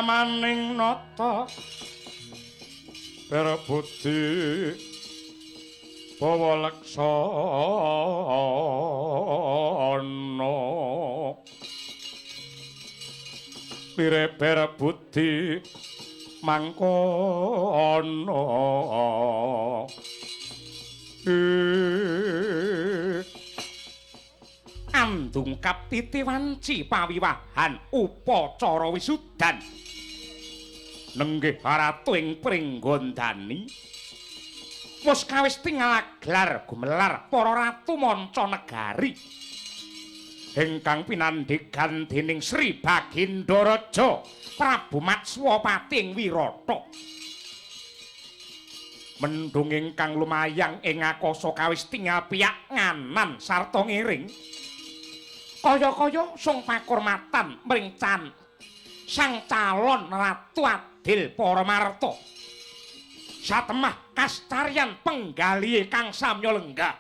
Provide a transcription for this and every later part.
Ramaning nata berbudi bawa leksana pire berbudi mangkono andungkap titi wanci pawiwahan upacara wisudan nenggih ratu ing Pringgondani wis kawis tingal aglar gumelar para ratu manca negari ingkang pinandhigan dening Sri Baginda Raja Prabu Matswapati ing Wirata. Mendung ingkang lumayang ing akasa kawis tingal piyak nganan sarta ngiring kaya-kaya sung pakurmatan mring sang calon ratu adil paramarta satemah kascaryan penggalihe kang samya lenggah.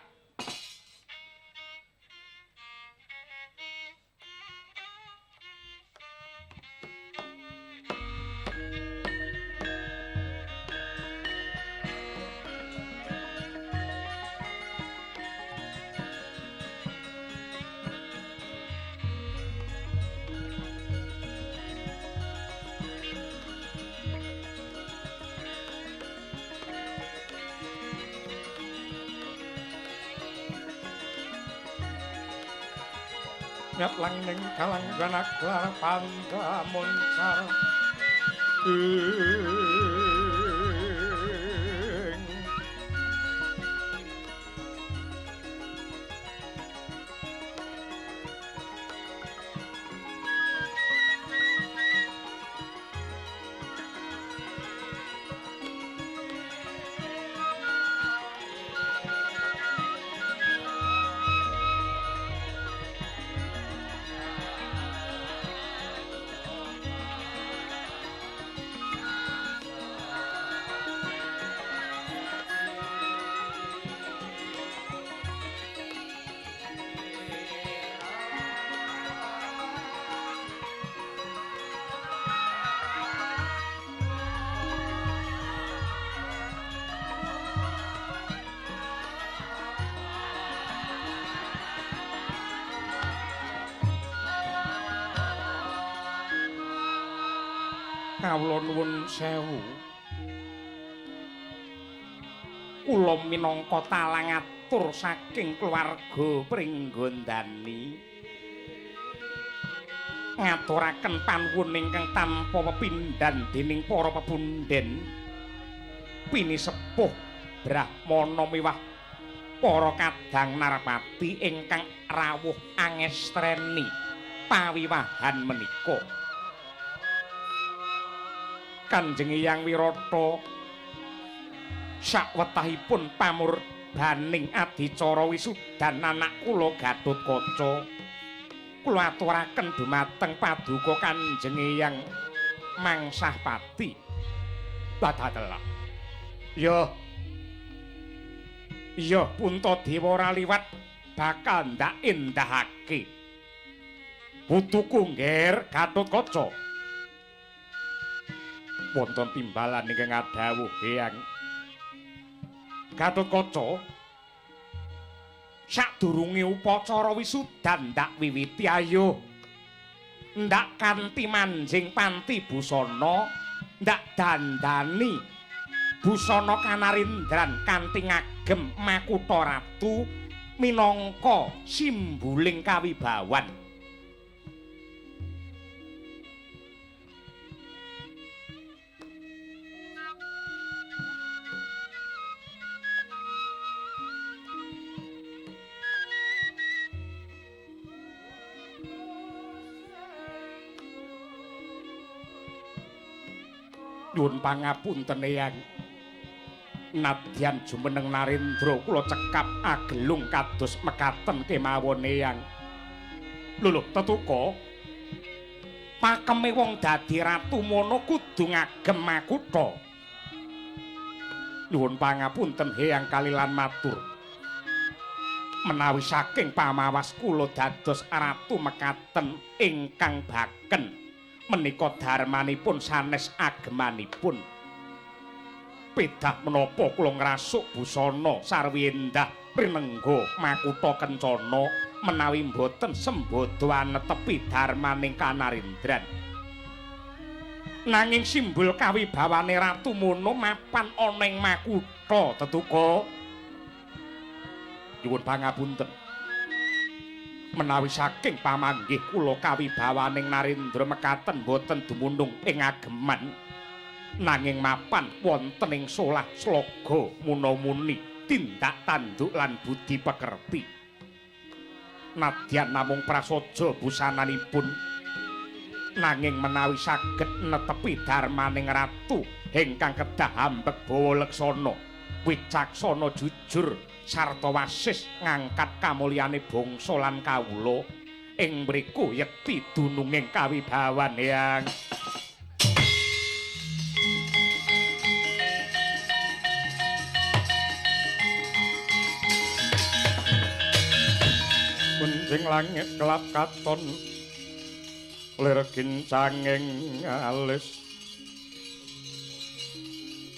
Langning kalang ganaklar pandamuncar ing kawula nuwun sewu kula minangka talang atur saking keluarga Pringgondani ngaturaken panuwun ingkang tanpa pepindhan dening para pepundhen pinisepuh brahmana miwah para kadang narapati ingkang rawuh angestreni pawiwahan menika. Kanjeng Hyang Wirata sakwetahipun pamurbaning adicara wisudan anak kula Gatotkaca kula aturaken dumateng paduka Kanjeng Hyang Mangsahpati. Badatelah. Ya. Ya Puntadewa ora liwat bakal ndak endahake. Putuku Ngger Gatotkaca. Wonten timbalan ingkang adhawuh Hyang Gatotkaca, sadurunge upacara wisudan ndak wiwiti ayo ndak kanthi manjing panti busana, ndak dandani busana kanarindran kanthi ngagem makutha ratu minangka simbuling kawibawan. Nyuwun pangapunten Eyang, nadyan jumeneng Narendra kula cekap agelung kados mekaten kemawon Eyang. Lho lho tetuka, pakeme wong dadi ratu mono kudu ngagem makutha. Nyuwun pangapunten Eyang kalilan matur, menawi saking pamawas kula dados ratu mekaten ingkang baken Menika dharmanipun sanes agemanipun. Pedah menapa kula ngrasuk busana sarwi endah rinengga makutha kencana menawi mboten sembada anetepi dharmaning kanarendran. Nanging simbol kawibawane Ratu Mono mapan ana ing makutha tetuka. Nyuwun pangapunten. Menawi saking pamanggih kula kawibawaning Narendra mekaten boten dumunung ing ageman, nanging mapan wonten ing solah sloga muna-muni tindak tanduk lan budi pekerti. Nadyan namung prasaja busananipun, nanging menawi saged netepi dharmaning ratu ingkang kedah ambek bawa leksana, wicaksana jujur sarta wasis ngangkat kamulyane bangsa lan kawula, ing mriku yekti dununging kawibawan Hyang. Kunjing langit kelap katon lir kincanging alis,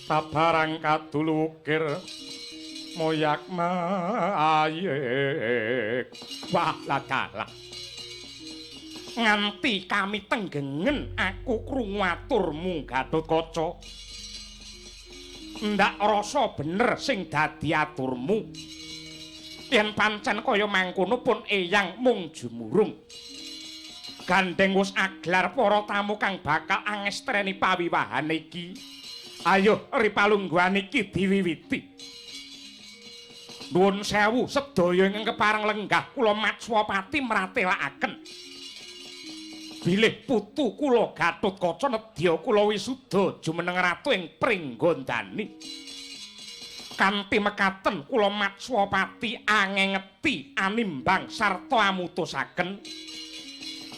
sabarang kadulukir moyak mayek. Wah ladalah, nganti kami tenggengen aku krungu aturmu Gatotkaca. Ndak rasa bener sing dadi aturmu. Yen pancen kaya mangkono pun eyang mung jumurung. Gandeng wis aglar para tamu kang bakal angestreni pawiwahan iki. Ayo ripalungguhan iki diwiwiti. Nuwun sewu sedaya ingkang kepareng lenggah kula Matswapati mratelakaken bilih putu kula Gatotkaca nedya kula wisuda jumeneng ratu ing Pringgondani. Kanthi mekaten kula Matswapati angengeti animbang sarta amutusaken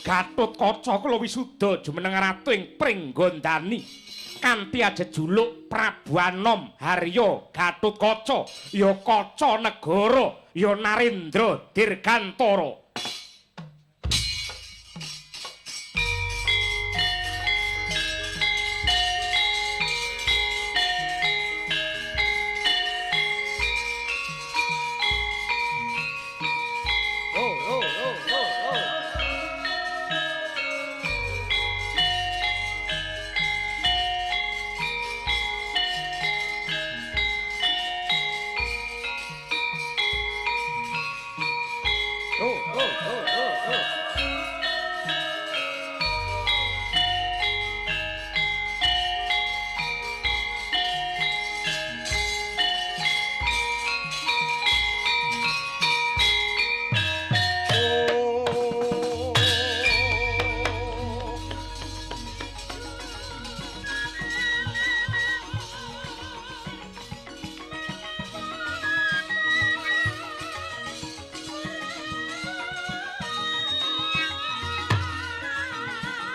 Gatotkaca kula wisuda jumeneng ratu ing Pringgondani kanthi ajejuluk Prabu Anom Harya Gatotkaca ya Kaca Negara ya Narendra Dirgantara.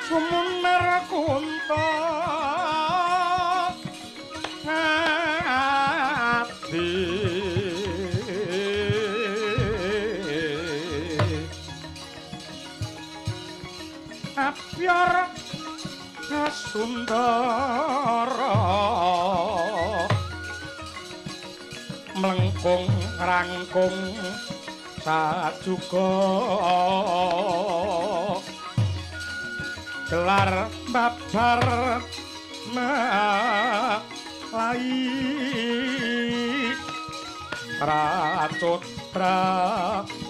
Sumunar kunta ati apyar sundara mlengkung rangkung sajuga gelar babar malai racut bramantya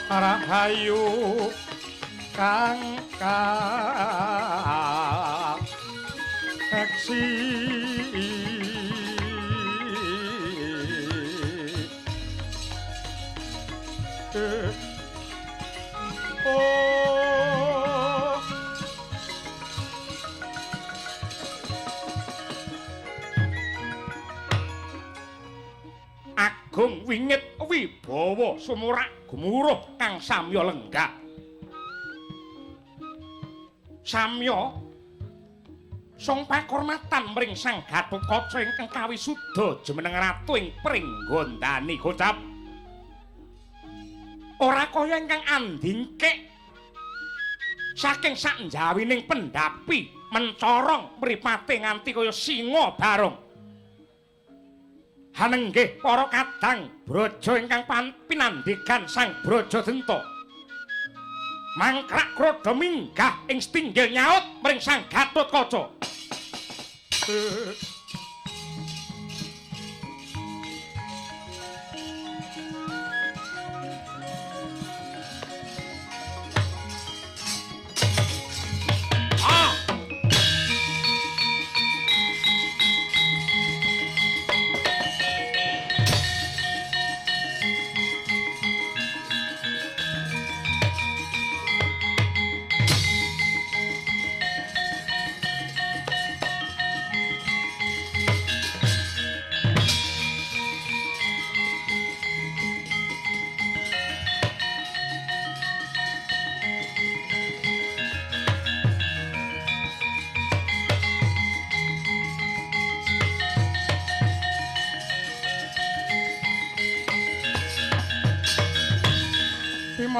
rahayu kang kaeksi. Oh, Agung wingit wibawa sumurak gumuruh kang samya lenggah. Samya sung pakurmatan mring Sang Gatotkaca ingkang kawisuda jumeneng ratu ing Pringgondani. Gocap. Ora kaya ingkang andingkik saking sak njawining pendhapi mencorong mripate nganti kaya singa barong. Hanenggih para kadang braja ingkang pinandhigan Sang Brajadenta. Mangkrak kroda minggah ing setinggil nyaut mring Sang Gatotkaca.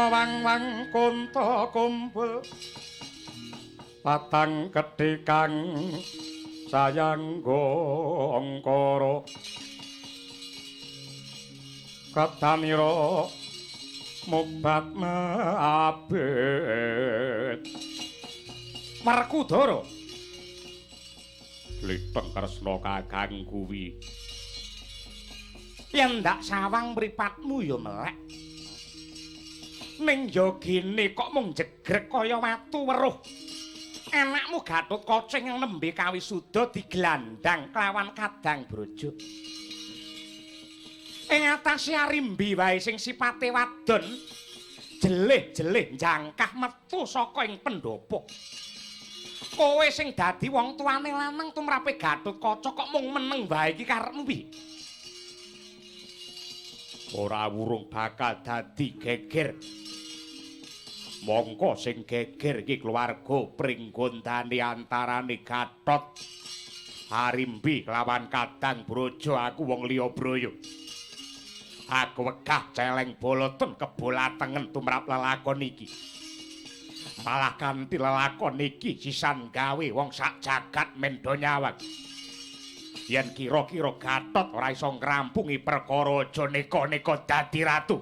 Wang-wang kunta kumpul patang gedhe kang sayang gongkara ketanira mubat mabet. Werkudara Klitheng Kresna kakang kuwi yen ndak sawang mripatmu ya melek. Ning yogine kok mung jegrek kaya watu weruh. Anakmu Gatotkaca ingkang nembe kawisuda digelandang kelawan kadang brojo. Ing atase Arimbi wae sing sipate wadon jelih-jelih njangkah metu saka ing pendhapa. Kowe sing dadi wong tuane lanang tumrape Gatotkaca kok mung meneng wae iki karepmu piye? Ora wurung bakal dadi geger. Mongko sing geger iki keluarga pringgondane antarane Gatot Arimbi lawan kadang brojo. Aku wong liya broyo. Aku wegah celeng boloten kebolatengen tumrap lelakon iki. Malah kanthi lelakon iki sisan gawe wong sak jagat mendo nyawang. Yen kira-kira Gatot ora iso ngrampungi perkara aja neka-neka dadi ratu.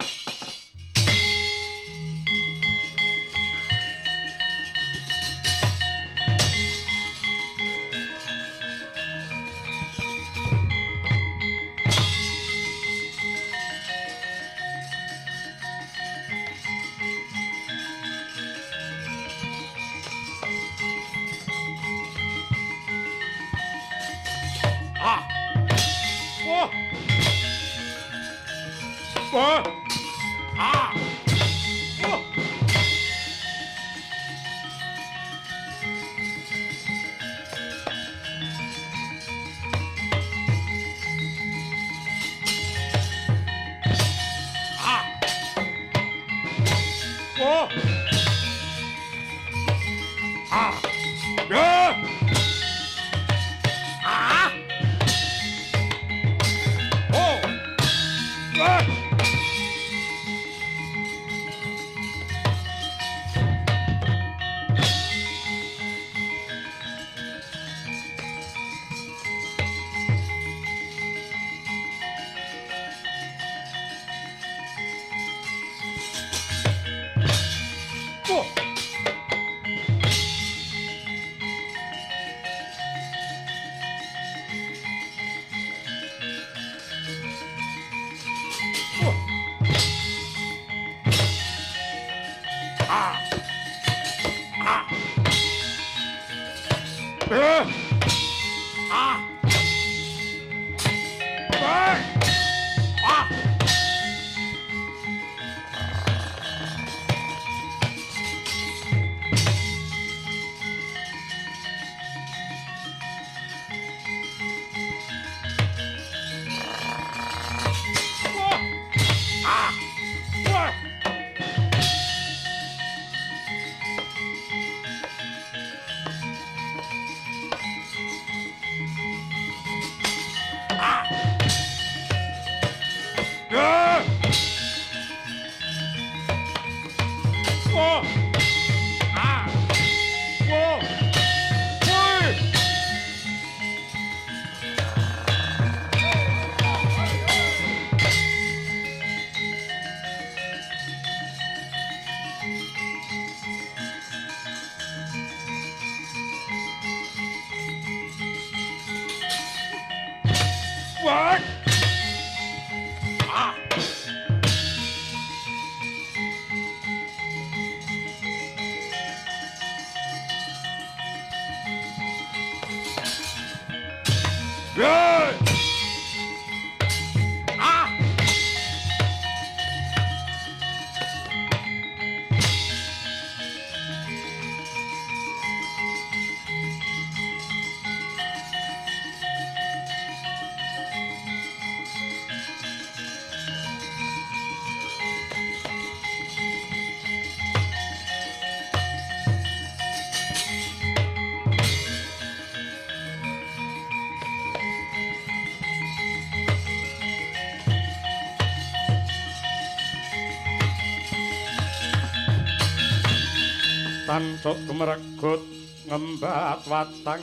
Tancuk gumregut ngembat watang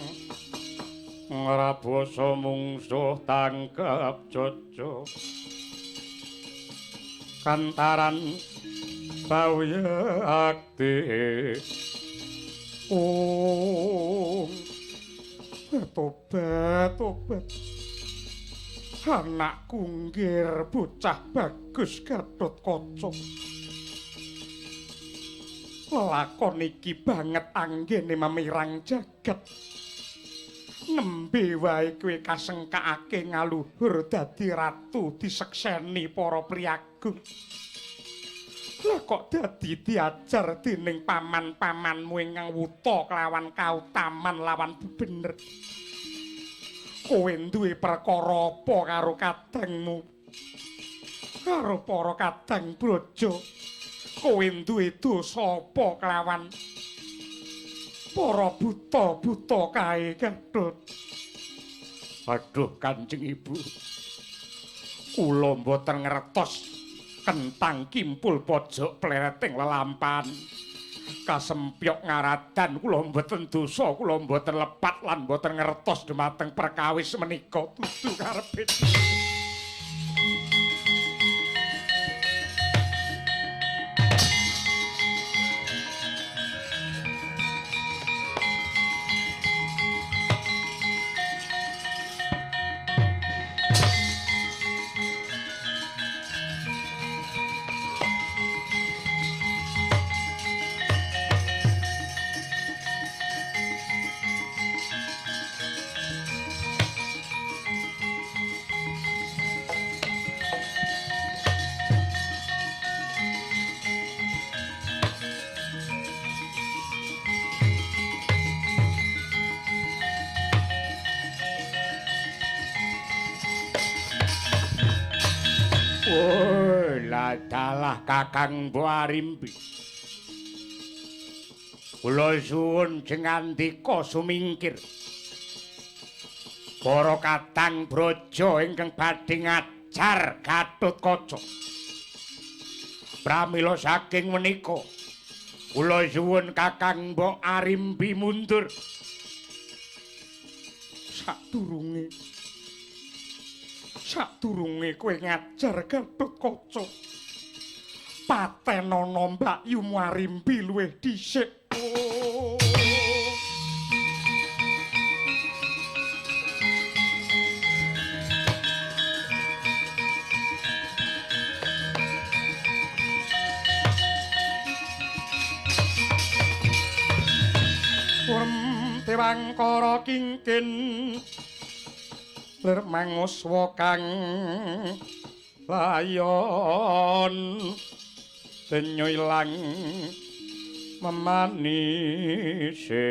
ngrabasa mungsuh tangkep jojo kantaran bawuyakti. Oh, tobat tobat, anakku nggir bocah bagus Gatotkaca. Lelakon iki banget anggene memirang jagat. Nembe wae kowe kasengkakake ngaluhur dadi ratu disekseni para priyagung. Lah kok dadi diajar dening paman-pamanmu ingkang wuta kelawan kautaman lawan bener. Kowe duwe perkara apa karo kadangmu? Karo para kadang braja. Kowe duwe dosa apa kelawan para buta-buta kae, Gatot? Aduh, Kanjeng Ibu. Kula mboten ngertos kentang kimpul pojok plereting lelampahan kasempyok ngaradan. Kula mboten dosa, kula mboten lepat lan mboten ngertos dumateng perkawis menika. Dudu karepe. Dalah Kakang Mbok Arimbi. Kula suwun jengandika sumingkir. Para kadang braja ingkang badhe ngajar Gatotkaca. Pramila saking menika kula suwun Kakang Mbok Arimbi mundur. Sadurunge kowe ngajar Gatotkaca, patenono mbakyumu Arimbi luwih dhisik. Oh. Urem Dewangkara kingkin lir manguswa kang layon denyo ilang memanise.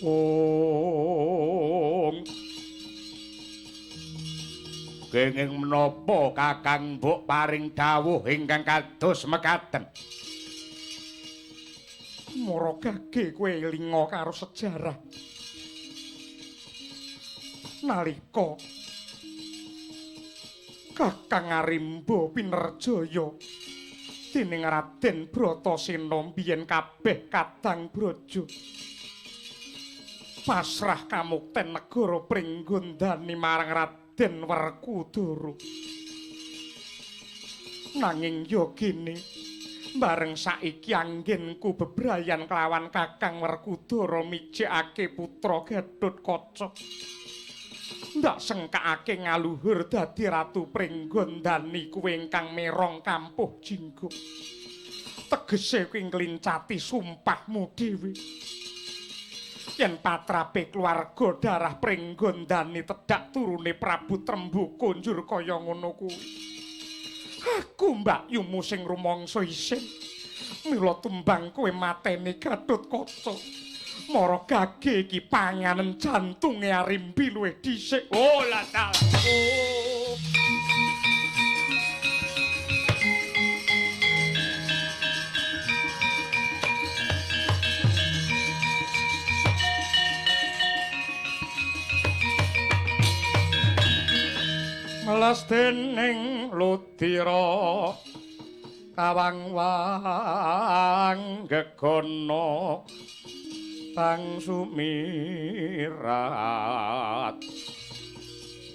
Ong kenging menapa Kakang Mbok paring dawuh ingkang kados mekaten? Mara gage kowe elinga karo sejarah. Nalika Kakang Arimba pinerjaya dening Raden Bratasena biyen kabeh kadang braja pasrah kamukten negara Pringgondani marang Raden Werkudara. Nanging ya gene bareng saiki anggenku bebrayan kelawan Kakang Werkudara mijikake putra Gatotkaca. Ndak sengkakake ngaluhur dadi ratu Pringgondani kuwe ingkang merong kampuh jinggo. Tegese kuwi nglincati sumpahmu dhewe. Yen patrape keluarga darah Pringgondani tedhak turune Prabu Trembuka njur kaya ngono kuwi. Aku mbakyumu sing rumangsa isin. Mila tumbang kowe mateni Gatotkaca. Mara gage iki panganen jantunge Arimbi luwih dhisik. Oh la dalah. Oh. Melas dening ludira Kawang-wang gegono tang sumirat.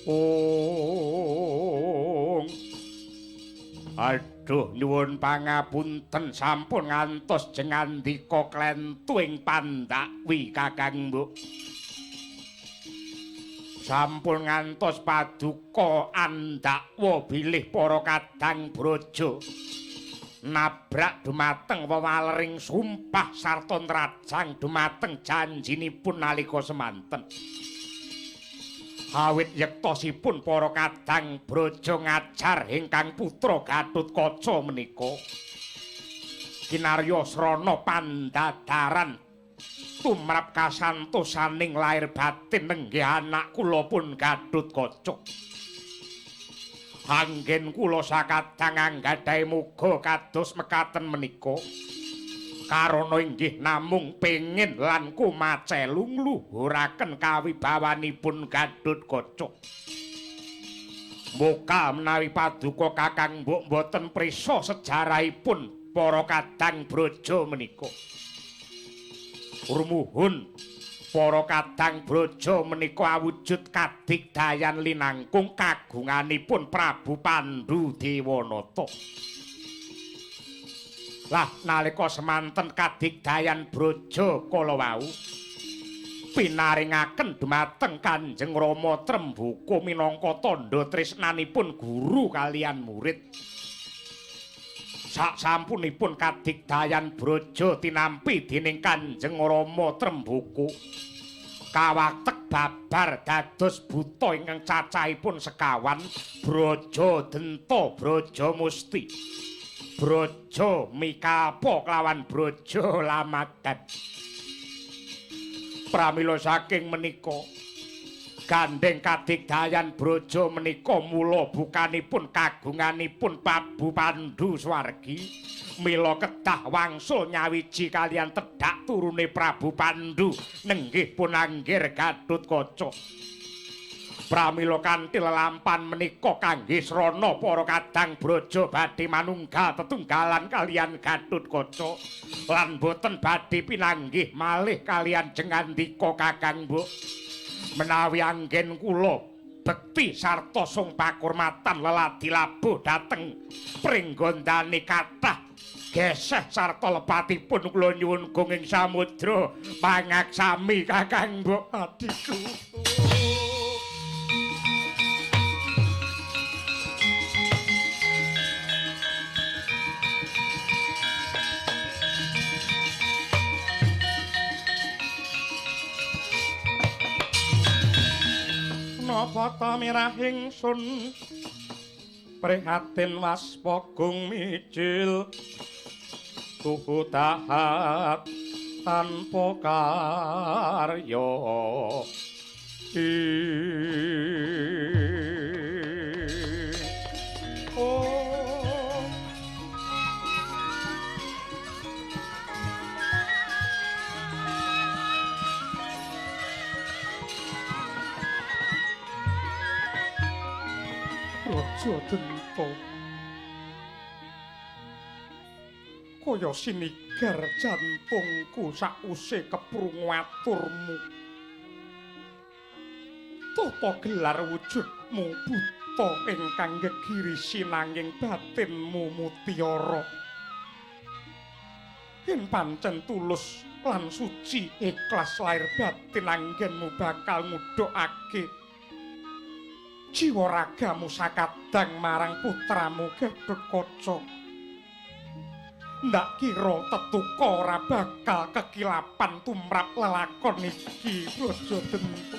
Ong aduh nyuwun pangapunten sampun ngantos jengandika klentu ing pandakwi Kakang Mbok. Sampun ngantos paduka andakwa bilih para kadang braja nabrak dumateng wewalering sumpah sarta nrajang dumateng janjinipun nalika semanten. Awit yektosipun para kadang braja ngajar ingkang putra Gatotkaca menika kinarya srana pandadaran tumrap kasantosaning lair batin nenggih anak kula pun Gatotkaca. Anggen kula sakadang anggadhahi muga kados mekaten menika karana inggih namung pengin lan kumacelu ngluhuraken kawibawanipun Gatotkaca. Muka menawi paduka Kakang Mbok mboten prisa sejarahipun para kadang braja menika. Rumuhun para kadang braja menika awujud kadigdayan linangkung kagunganipun Prabu Pandhu Dewanata. Lah nalika semanten kadigdayan braja kala wau pinaringaken dumateng Kanjeng Rama Trembuka minangka tandha tresnanipun guru kalian murid. Sasampunipun kadigdayan braja tinampi dening Kanjeng Rama Trembuka kawatek babar dados buta ingkang cacahipun sekawan Braja Denta, Braja Musti, Braja Mikapa kelawan Braja Lamadan. Pramila saking menika gandheng kadigdayan braja menika mula bukanipun kagunganipun Prabu Pandhu swargi, mila kedah wangsul nyawiji kalian tedhak turune Prabu Pandhu nenggih pun anggir Gatotkaca. Pramila kanthi lelampan menika kangge srana para kadang braja badhe manunggal tetunggalan kalian Gatotkaca lan boten badhe pinanggih malih kalian jengandika Kakang Mbok. Menawi anggen kula bekti sarta sung pakurmatan leladi labuh dhateng pringgondane kathah geseh sarta lepatipun kula nyuwun gunging samudra pangaksami Kakang Mbok adhiku. Napa ta mirah ingsun prihatin waspagung mijil tuhu tahat tanpa karya. Oh Raja Denta kaya sinigar jantungku sause keprungu aturmu. Tata gelar wujudmu buta ingkang gegirisi nanging batinmu mutiara. Yen pancen tulus lan suci ikhlas lair batin anggenmu bakal ngudhokake jiwa ragamu sakadang marang putramu Gatotkaca. Ndak kira tetuka ora bakal kekilapan tumrap lelakon iki Braja Denta.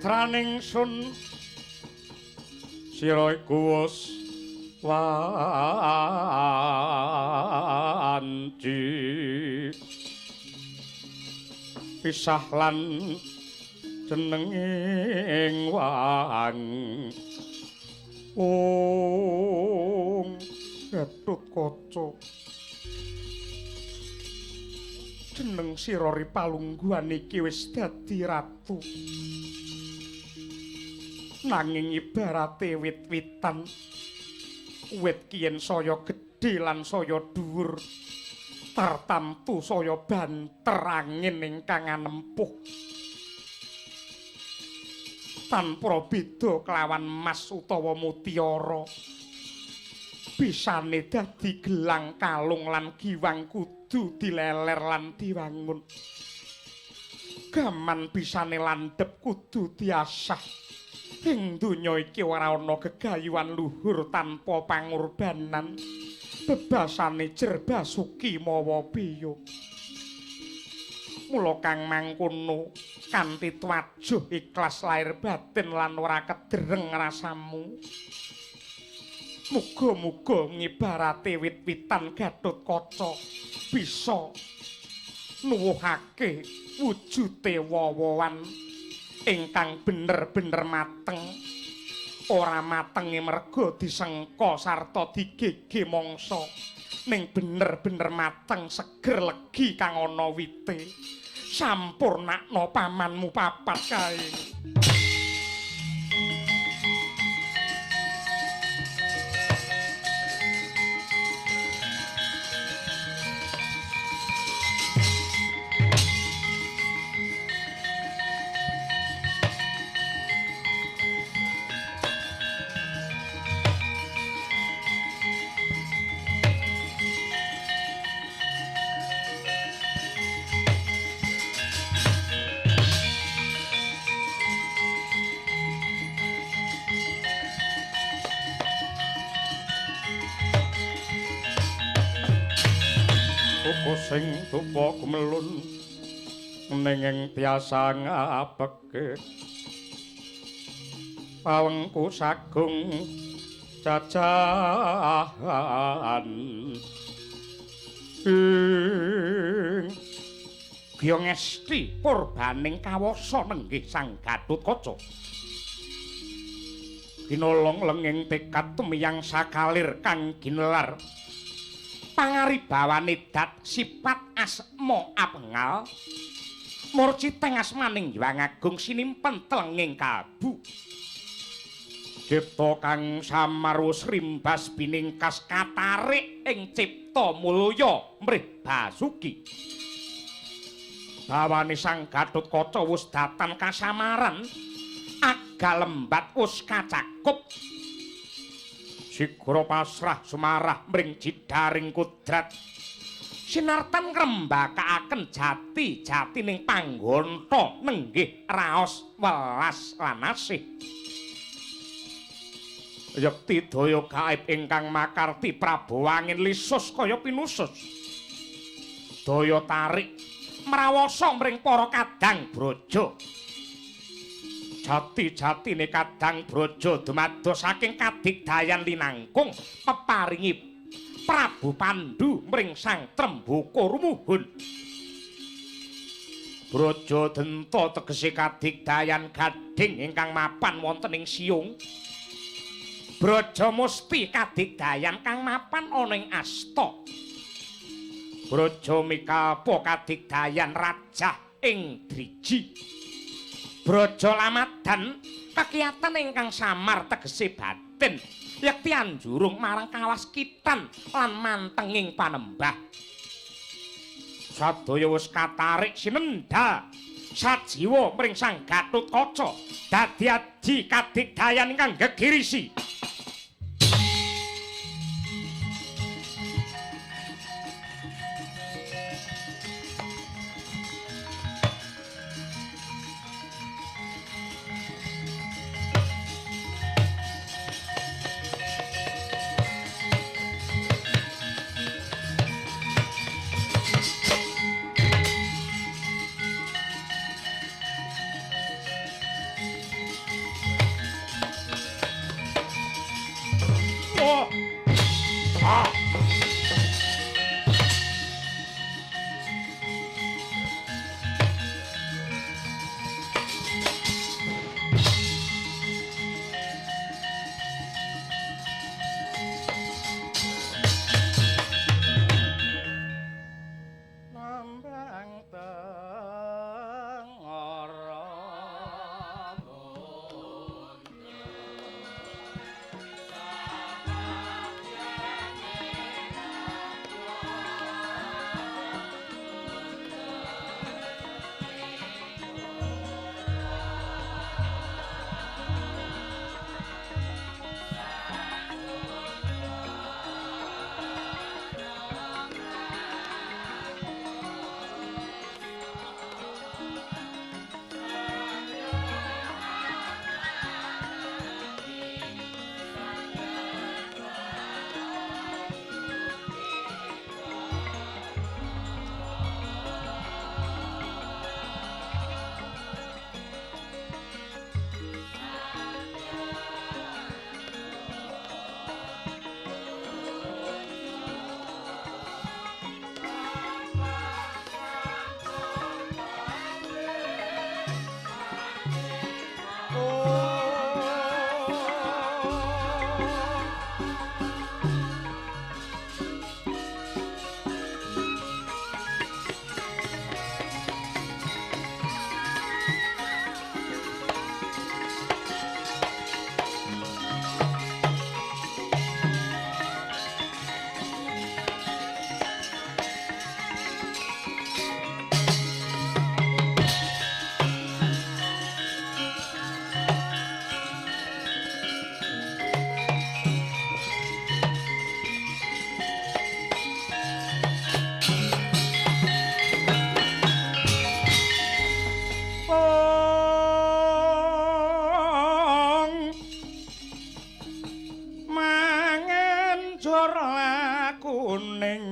Putraning sun sira iku wis wanci pisah lan jenenging wang ung Gatotkaca jeneng sira ripalungguhan iki wis dadi ratu nanging ibarate wit-witan wit kiyen saya gedhe lan saya dhuwur tartamtu saya banter angin ingkang anempuh tanpa beda kelawan mas utawa mutiara bisane dadi gelang kalung lan giwang kudu dileler lan diwangun gaman bisane landhep kudu diasah ing donya iki ora ana gegayuhan luhur tanpa pangorbanan bebasane jer basuki mawa biya mula kang mangkono kanthi twajuh ikhlas lahir batin lan ora kedereng rasamu muga-muga ngibarate wit-witan Gatotkaca bisa nuwuhake wujute wowoan ingkang bener-bener mateng ora matenge merga disengka sarta digege mangsa ning bener-bener mateng seger legi kang ana wite sampurnakno pamanmu papat kae. Sing tupa gumelun nenging tiasa ngapeke pawengku sagung cacahan ing Gyangesti purbaning kawasa nenggih Sang Gatotkaca ginolong lenging tekad tumiyang sakalir kang ginelar pangaribawane dat sipat asma apengal murciteng asmaning Hyang Agung sinimpen telenging kalbu cipta kang samar wus rimbas biningkas katarik ing cipta mulya mrih basuki bawane Sang Gatotkaca wus datan kasamaran aga lembat wus kacakup sigara pasrah sumarah mring jidaring kudrat sinartan ngrembakakaken jati jatining panggonta nenggih raos welas lan asih yekti daya gaib ingkang makarti Prabu angin lisus kaya pinusus daya tarik mrawasa mring para kadang braja jati-jatine kadang braja dumados saking kadigdayan linangkung peparingi Prabu Pandu mring Sang Trembaka rumuhun. Braja denta tegese kadigdayan gading ingkang mapan wonten ing Siung. Braja musti kadigdayan kang mapan ana ing Asta. Braja mikalpa kadigdayan rajah ing Driji. Braja lamadan kakiyatan ingkang samar tegese batin yekti anjurung marang kawaskitan lan mantenging panembah sadaya wis katarik sinendha sajiwa mring Sang Gatotkaca dadi aji kadigdayan ingkang gegirisi. Kuning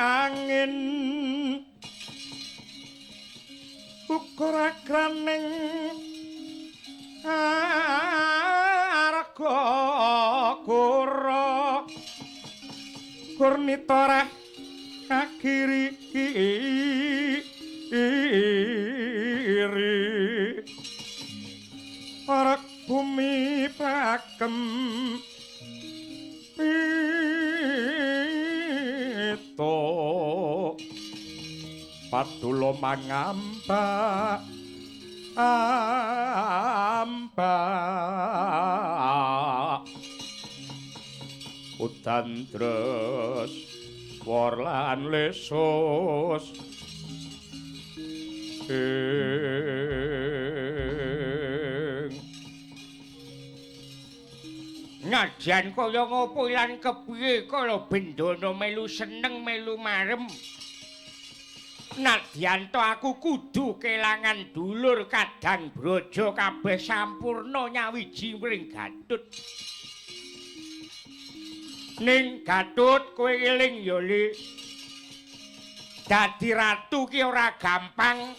angin ukur agraning arga kura kurnita reh kiri iri arek bumi pakem pito padula mangambak ambak udan tres wor lan lesus Najan kaya ngopo lan kepiye kala bendana melu seneng melu marem. Nadyan to aku kudu kelangan dulur kadang braja kabeh sampurna nyawiji mring Gatut. Ning Gatut kowe eling ya, Li. Dadi ratu ki ora gampang.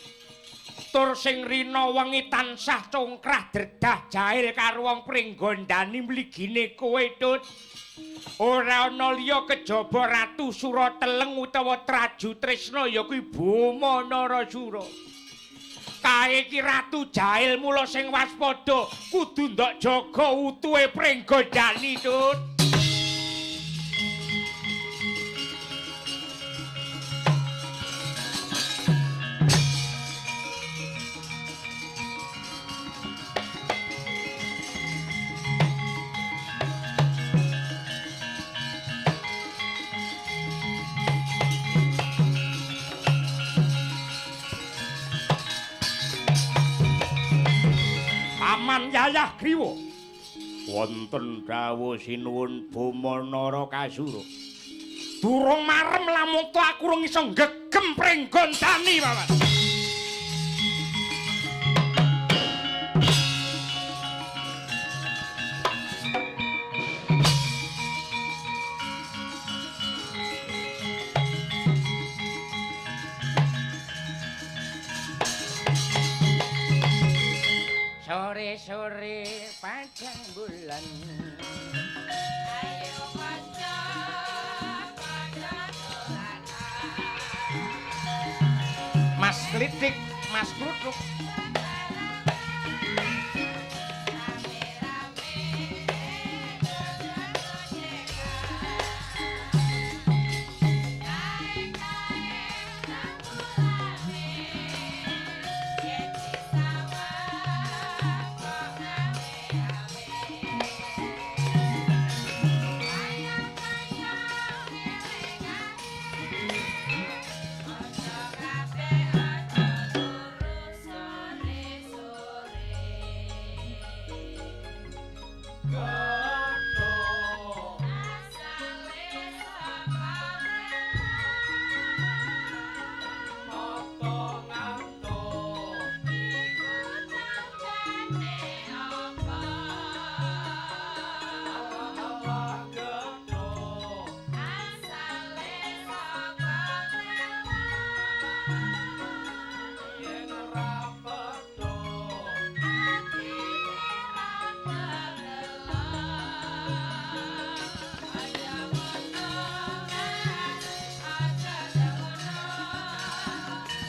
Tur sing rina wengi tansah congkrah dredah jahil karo wong pringgondani mligine kowe, Tut. Ora ana liya kejaba Ratu Surateleng utawa Traju Tresna ya kuwi Boma Narasura. Kae iki ratu jahil mula sing waspada kudu ndok jaga utuhe pringgondani, Tut. Paman Yayah Griwa wonten dawuh sinuwun Boma Narakasura. Durung marem lamun to aku rung iso nggegem pringgondani, Paman. Sore-sore pacar Padang bulan. Ayo kanca padha dolanan. Mas Klitik, Mas Kluthuk.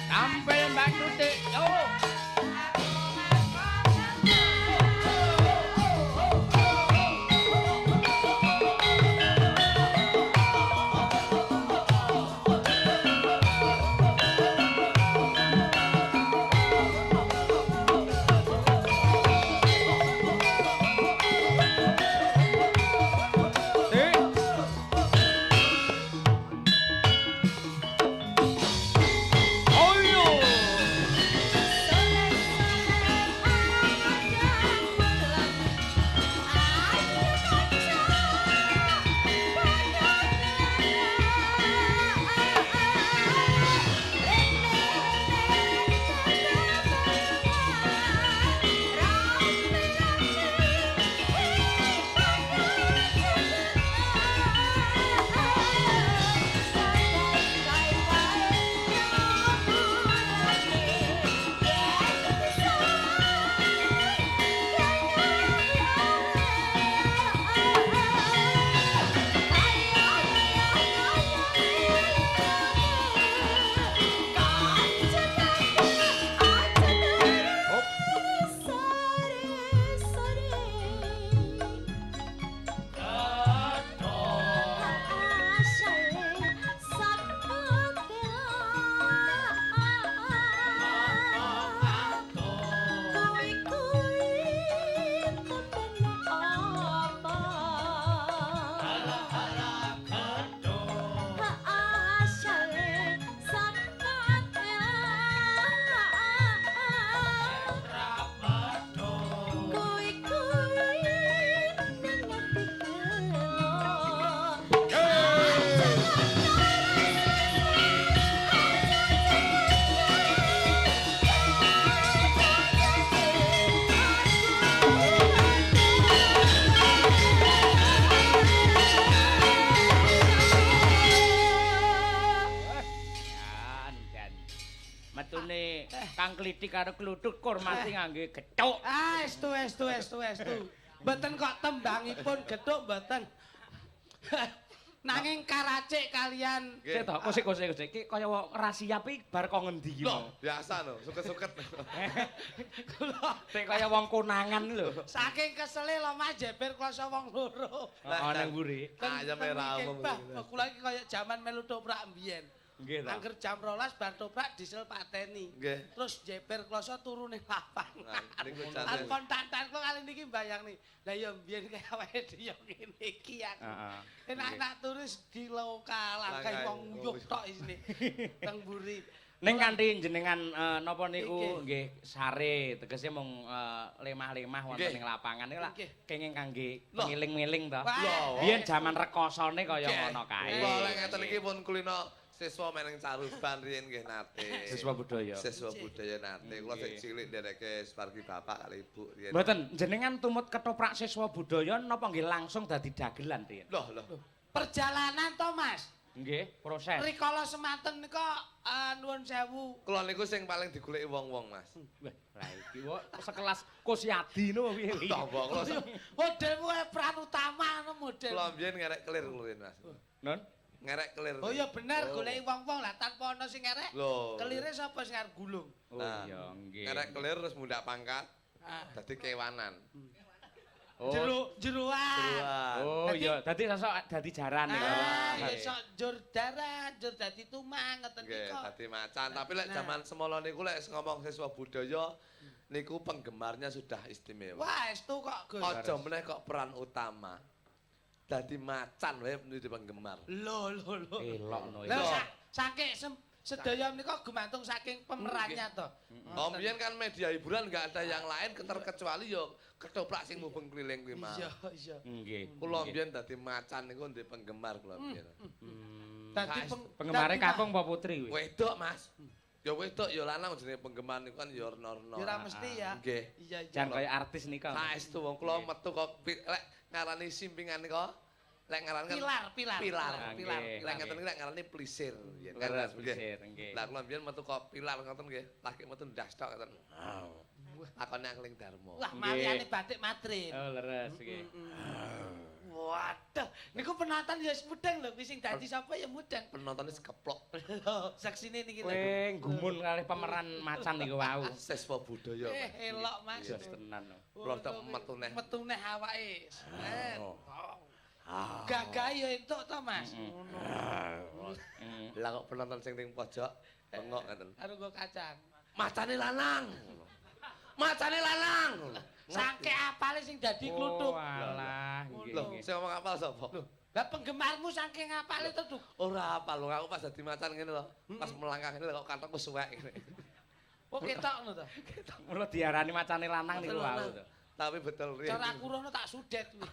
Tampil Mbak Tutik. Yo. Kang Klitik karo Kluthuk kurmati ngangge gethuk. Ah, estu estu estu estu. Mboten kok tembangipun gethuk mboten. Nanging karacik kalian. Sik to, kosik-kosik iki kaya ora siap iki bar kok ngendi iki. Loh, biasa lho, suket-suket. Kula Sik kaya wong konangan lho. saking kesele lho Mas jeber kloso wong loro. Heeh, nang mburi. Ayam merah umum. Kula iki kaya jaman melu toprak mbiyen. Nggih ta. Angger jam 12 bar toprak diesel pateni. Nggih. Terus jeber kloso turu ning lapangan. Niku Lan jane. kon tantan kula kali niki mbayang nih. Lah ya mbiyen kaya awake dhewe ngene iki aku. Heeh. Enak-enak turis di lokal langkai wong nguyuh tok isine. Teng mburi. Ning kanthi jenengan napa niku nggih sare tegese mung lemah-lemah wonten ing lapangan niku lak kenging kangge ngiling-ngiling to. Biyen jaman rekosane kaya ngono kae. Lho lek ngeten iki pun kulino siswa meneng Caruban riyen nggih nate. Siswa budaya. Siswa budaya nate. Kula sik cilik ndereke separgi bapak kali ibu riyen. Mboten, jenengan tumut ketoprak siswa budaya napa nggih langsung dadi dagelan riyen? Loh, loh. Perjalanan to, Mas. Nggih, proses. Rikala semanten nika nuwun sewu. Kula niku sing paling digoleki wong-wong, Mas. Wah, lah iki kok sekelas Kosyadi no piye iki? Tamba kula Modelmu peran utama ngono model. kula mbiyen ngerek kelir kula riyen, Mas. Non? Ngerek kelir. Oh iya bener goleki wong-wong lah tanpa ana sing ngerek. Lho. Kelire sapa sing arep gulung? Oh Nah, iya, nggih. Ngerek kelir terus mundak pangkat. Ah. Dadi kewanan. Oh. Jero jeroan. Jeroan. Oh iya, dadi sosok dadi jaran niku. Ah, ya sok njur darat, njur dadi tumang ngeten Nggih, niku. dadi macan. Tapi lek Nah. jaman semono niku lek ngomong siswa budaya niku penggemarnya sudah istimewa. Wah, estu kok, Gus. Aja meneh kok peran utama. Dadi macan wae menuju penggemar. Lho, lho, lho. Elokno Lha iki. saking sedaya menika gumantung saking pemerannya to. Oh, mbiyen kan media hiburan enggak ada yang lain keterkecuali yo ketoprak sing mubeng keliling kuwi mah. Iya, iya. Nggih. Kula mbiyen dadi macan niku ndek penggemar kula mbiyen. Dadi Penggemare kakung apa putri kuwi? Wedok, Mas. Ya wedok ya lanang jenenge penggemar niku kan ya rena-rena. Ya ora mesti ya. Nggih. Iya, iya. Jan kaya artis nika. Saestu wong kula metu kok lek ngarani simpingan nika lek ngarani kan Pilar, pilar. Pilar, pilar. Nggih. Lek ngeten iki lek ngarani plisir. Yen kan Leres Mas, nggih. plisir, nggih. Lah kula mbiyen metu kok pilar ngoten nggih, lagi metu ndas tok ngoten. Lakone Angling Darma. Wah, Nggih. maliane batik Madrid. Oh, leres nggih. Waduh, niku penonton ya wis mudeng lho, kuwi sing dadi sapa ya mudeng. Penontonnya sekeplok. Saksine niki lho. Kowe gumun kalih pemeran macan niku wau. Siswa budaya. Mas. Elok Mas. Jos tenan. no. Kula tok metu neh. Metu neh awake. Set. Gagah ya entuk to, Mas. Ngono. Lah kok penonton sing ning pojok bengok ngoten. Karo nggo kacang. Macane lanang. Macane lanang. Saking apale sing dadi kluthuk. Oh, alah, nggih. Lho, nggih. sing ngomong apal sapa? Lah penggemarmu saking apale to, Duk. Ora apal lho, aku pas dadi macan ngene lho. Pas melangkah ngene lho kok kantongku suwek ngene. Oh ketok ngono to. Mula diarani macane lanang niku wau to. Tapi betul riyen. Cara aku rono tak sudet kuwi.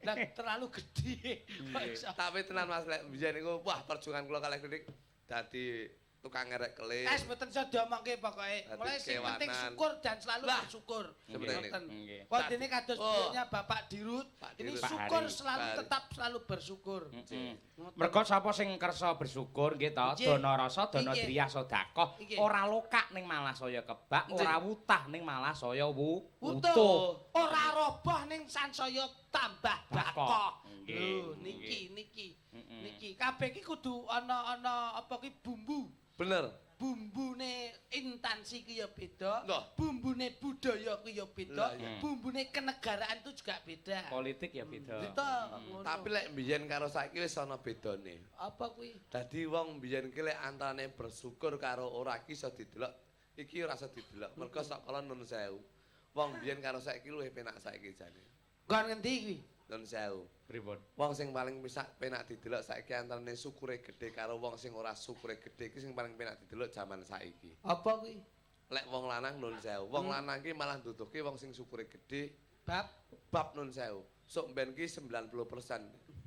Lah terlalu gede. Kok iso. Tapi tenan Mas lek mbiyen niku wah perjuangan kula kalih klinik dadi tukang ngerek kelir. Es mboten iso diomongke pokoke. Dadi Mulai sing penting kewanan. syukur dan selalu Lah. bersyukur. Seperti ini. Ngoten. Nggih. Wah dene kados Oh. beliaunya Bapak Dirut, Pak ini Dirut. Pak syukur Hari. selalu Pak Hari. tetap selalu bersyukur. Heeh. Mergo sapa sing kersa bersyukur nggih to, Nggih. dana rasa dana Nggih. driyah sedekah, Nggih. ora lokak ning malah saya kebak, Nggih. ora wutah ning malah saya Wutuh. wutuh. Ora roboh ning sansaya tambah Bakoh. bakoh. Nggih, Lho niki niki. Mm-mm. Niki kabeh iki kudu ana-ana apa ki bumbu. Bener. Bumbune intansi ki ya beda, Loh. bumbune budaya ki ya beda, Lah, iya. bumbune kenegaraan itu juga beda. Politik ya beda. Beda. Ngono. Tapi lek mbiyen karo saiki wis ana bedane. apa kuwi? Dadi wong mbiyen ki lek antarane bersyukur karo ora ki iso didelok, iki ora iso didelok. Mergo sok kala nun sewu. Wong mbiyen karo saiki luwih penak saiki jane. Nggon ngendi kuwi? Nun sewu. Pripun? Wong sing paling pisak penak didelok saiki antarane syukure gedhe karo wong sing ora syukure gedhe iki sing paling penak didelok jaman saiki. Apa kuwi? Lek wong lanang nun sewu, wong lanang ki malah nduduhke wong sing syukure gedhe Bab bab nun sewu. Sok mben ki 90%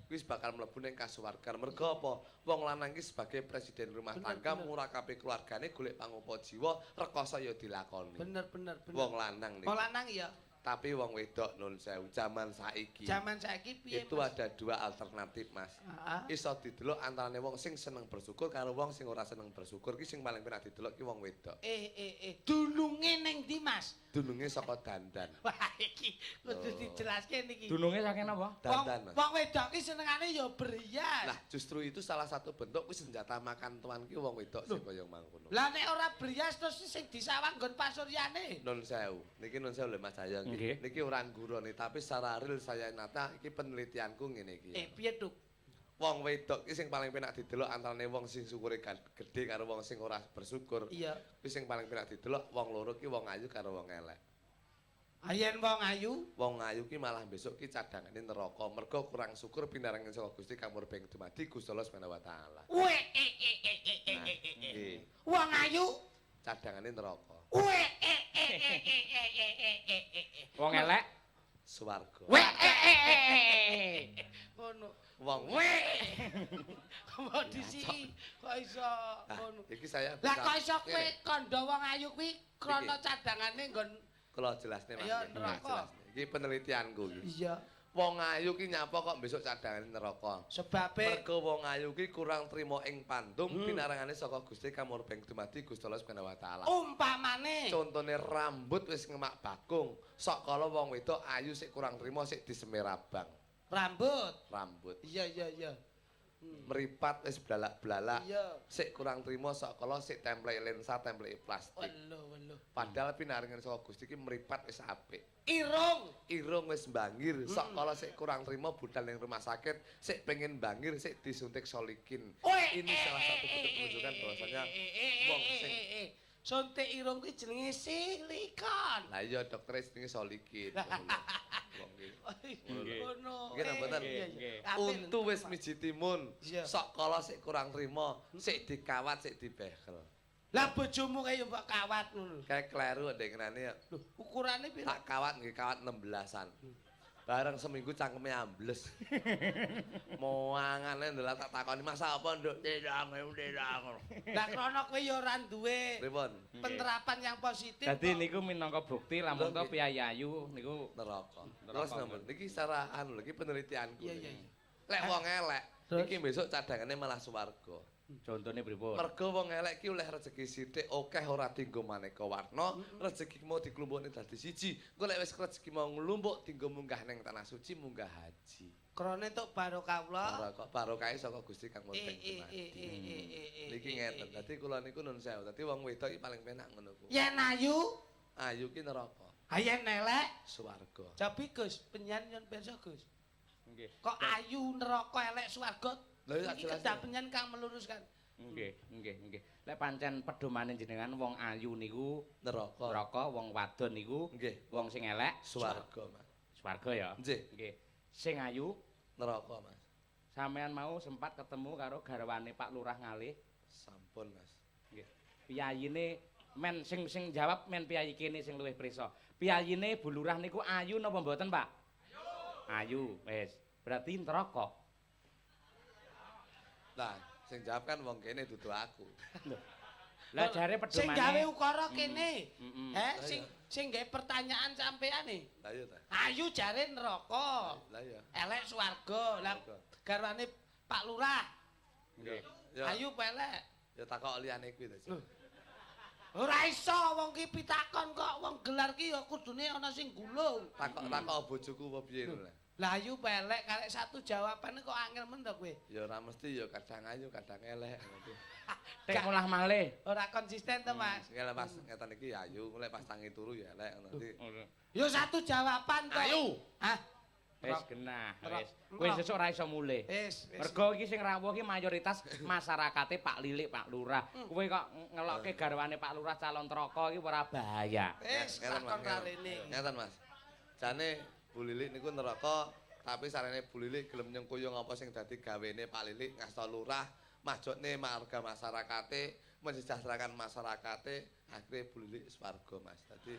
kuwi bakal mlebu ning kasuwargan. Mergo apa? Wong lanang ki sebagai presiden rumah Bener, tangga bener. murakabi keluargane golek pangopo jiwa, rekoso ya dilakoni. bener bener bener. Wong lanang niku. Wong lanang ya. Tapi wong wedok nun sewu jaman saiki. Jaman saiki piye? Itu Mas? ada dua alternatif, Mas. Heeh. Iso didelok antarane wong sing seneng bersyukur karo wong sing ora seneng bersyukur ki sing paling penak didelok ki wong wedok. Dununge ning ndi, Mas? Dununge saka dandan. Wah, iki kudu dijelaske niki. Dununge saking napa? Wong Dandan, Mas. wong wedok ki senengane ya berhias. Lah justru itu salah satu bentuk kuwi senjata makan tuan ki wong wedok sing kaya mangkono. Lah nek ora berhias terus sing disawang nggon pasuryane. Nun sewu. Niki nun sewu lho Mas Cahyo Nggih. niki. Niki ora nggurone tapi secara real saya nata iki penelitianku ngene iki. Piye, Duk? Wong wedok ki sing paling penak didelok antarane wong sing syukure gedhe karo wong sing ora bersyukur. Iya. Kuwi sing paling penak didelok wong loro ki wong ayu karo wong elek. Ayen wong ayu, Wong ayu ki malah besok ki cadangane neraka mergo kurang syukur pinarengin saka Gusti kang murbeng dumadi Gusti Allah Subhanahu wa taala. we e e e e e e e. Nggih, Wong ayu, cadangane neraka. we e e e e e e e e e e. Wong elek. Swarga. We e e e e. Ngono. Wong We. Kok disiki kok iso Nah, ngono. iki saya Lah kok iso kowe Ngene, kandha wong ayu kuwi krana cadangane nggon Kula jelasne Mas. Ayo, nggih. neraka. Jelasne. Iki penelitianku iki. Iya. Wong ayu ki nyapa kok besok cadangane neraka. Sebabe Mergo wong ayu ki kurang trima ing pandum pinarangane saka Gusti kamurbeng dumadi Gusti Allah Subhanahu wa taala. Umpamane contone rambut wis ngemak bakung, sok kala wong wedok ayu sik kurang trima sik disemir abang. Rambut. Rambut. Iya iya iya. Meripat wis blalak-blalak. Iya. Sik kurang trima sok kala sik templek lensa, templek plastik. Weluh weluh. Padahal pinaringan saka Gusti ki meripat wis apik. Irung. Irung wis bangir, sok kala sik kurang trima budal ning rumah sakit, sik pengen bangir sik disuntik solikin. Ini salah satu bentuk menunjukkan bahwasanya wong sing suntik irung kuwi jenenge silikon. Lah iya dokter jenenge solikin. Wong iki. Ngono. Nggih mboten. Untu wis miji timun, sok kala sik kurang trima, sik dikawat sik dibehel. Lah bojomu kaya mbok kawat ngono. Kayak kleru ndengenane ya. Lho, ukurane piro? Tak kawat nggih kawat 16-an. Bareng seminggu cangkeme ambles. Moangane ndelok tak takoni masa apa nduk? Tidak. Lah krana kowe ya ora duwe pripun? Penerapan yang positif. Dadi niku minangka bukti lamun to piyayi ayu niku neraka. Terus nomor niki secara anu iki penelitianku. Iya iya iya. Lek wong elek iki besok cadangane malah swarga. Contone pripun? Mergo wong elek ki oleh rezeki sithik akeh ora dienggo maneka warna, rezeki mau diklumpukne dadi siji. Engko lek wis rezeki mau nglumpuk dienggo munggah ning tanah suci, munggah haji. Krana entuk barokah Allah. Barokah barokahe saka Gusti Kang Murti. Niki ngeten. Dadi kula niku nun sewu. Dadi wong wedok iki paling penak ngono ku. Yen ayu, ayu ki neraka. Ha yen elek swarga. Jabi Gus, penyan nyun pirsa Gus. Nggih. Kok ayu neraka elek swarga? Lha iya jelas. Kedah penyen kang meluruskan. Nggih, nggih, nggih. Lek pancen pedomane jenengan wong ayu niku neraka. Neraka, wong wadon niku nggih, wong sing elek swarga, Mas. Swarga ya? Nggih. Nggih. Sing ayu neraka, Mas. Sampeyan mau sempat ketemu karo garwane Pak Lurah ngalih? Sampun, Mas. Nggih. Piyayine men sing jawab men piyayi kene sing luwih prisa. Piyayine Bu Lurah niku ayu napa mboten, Pak? Ayu. Ayu, wis. Berarti neraka. Lah, sing jawab kan wong kene dudu aku. Lah jare pedomane sing gawe ukara kene. Heh, sing gawe pertanyaan sampeane. Lah iya ta. Ayu jare neraka. Lah iya. Elek swarga. Lah garwane Pak Lurah. Nggih. Ayu apa elek? Ya takok liyane kuwi ta. Ora iso wong ki pitakon kok wong gelar ki ya kudune ana sing gulung. Takok bojoku apa piye lho. Lah ayu pelek karek satu jawabane kok angel men to kowe. Ya ora mesti ya kadang ayu kadang elek ngono. Tek mulah malih. Ora konsisten to, Mas. Lek pas ngeten iki ya ayu, lek pas tangi turu ya elek ngono. Ya satu jawaban to. Ayu. Hah. Wis genah, wis. Kowe sesuk ora iso mulih. Wis. Mergo iki sing rawuh iki mayoritas masyarakate Pak Lilik, Pak Lurah. Kowe kok ngelokke garwane Pak Lurah calon neraka iki ora bahaya. Wis takon rene. Ngeten, Mas. Jane Bu Lilik niku neraka, tapi sarene Bu Lilik gelem nyengkuyung apa sing dadi gawene Pak Lilik ngasta lurah, majokne marga masyarakate, mensejahterakan masyarakate, akhire Bu Lilik swarga, Mas. Dadi